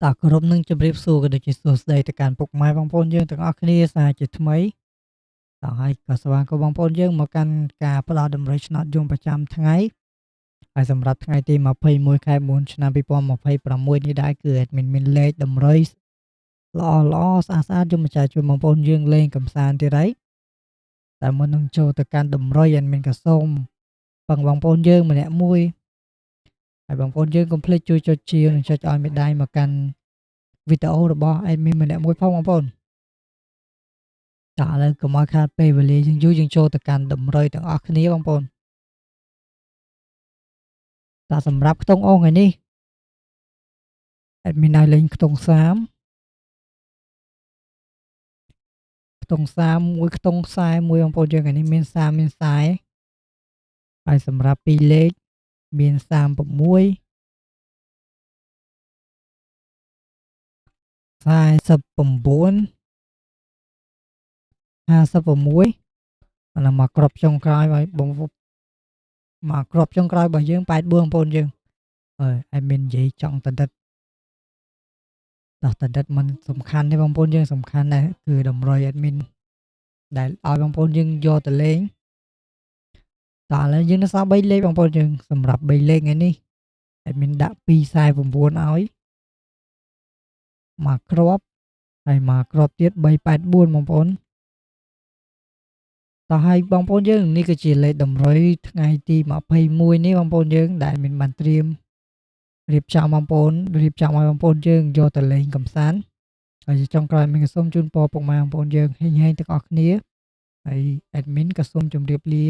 តោះគោរពនឹងជម្រាបសួរក៏ដូចជាសួស្តីទៅកាន់ពុកម៉ែបងប្អូនយើងទាំងអស់គ្នាសាជាថ្មីតោះហើយក៏ស្វាគមន៍បងប្អូនយើងមកកាន់ការផ្ដល់តម្រុយឆ្នោតយំប្រចាំថ្ងៃហើយសម្រាប់ថ្ងៃទី21ខែ9ឆ្នាំ2026នេះដែរគឺ admin មានលេខតម្រុយល្អល្អស្អាតស្អាតយំម្ចាស់ជួយបងប្អូនយើងលេងកំសាន្តទៀតហើយតែមុននឹងចូលទៅកាន់តម្រុយ admin ក៏សូមពឹងបងប្អូនយើងម្នាក់មួយហើយបងប្អូនយើងកុំភ្លេចជួយចុចជាវនិងចុចឲ្យមេដៃមកកាន់វីដេអូរបស់ admin ម្នាក់មួយផងបងប្អូនតោះឥឡូវកុំឲ្យខាតពេលវេលាយើងយូរយើងចូលទៅកាន់តម្រុយទាំងអស់គ្នាបងប្អូនតោះសម្រាប់ខ្ទង់អូថ្ងៃនេះ admin ឲ្យលេងខ្ទង់30ខ្ទង់31ខ្ទង់41បងប្អូនយើងថ្ងៃនេះមាន30មាន40ហើយសម្រាប់ពីរលេខមាន36 49 56អានោះមកក្របចុងក្រោយហើយបងមកក្របចុងក្រោយរបស់យើង84បងប្អូនយើងហើយ admin និយាយចង់តដិតតោះតដិតមិនសំខាន់ទេបងប្អូនយើងសំខាន់ដែរគឺតម្រុយ admin ដែលឲ្យបងប្អូនយើងយកទៅលេងតោះឥឡូវយើងនៅសល់3លេខបងប្អូនយើងសម្រាប់3លេខថ្ងៃនេះ admin ដាក់249ឲ្យមកគ្រាប់ហើយមកគ្រាប់ទៀត384បងប្អូនតោះហើយបងប្អូនយើងនេះគឺជាលេខតម្រុយថ្ងៃទី21នេះបងប្អូនយើងដែលមានបានត្រៀមរៀបចំបងប្អូនរៀបចំឲ្យបងប្អូនយើងយកទៅលេងកំសាន្តហើយចុងក្រោយមានក៏សូមជូនពរពុកម៉ែបងប្អូនយើងហេងហេងទាំងអស់គ្នាហើយ admin ក៏សូមជម្រាបលា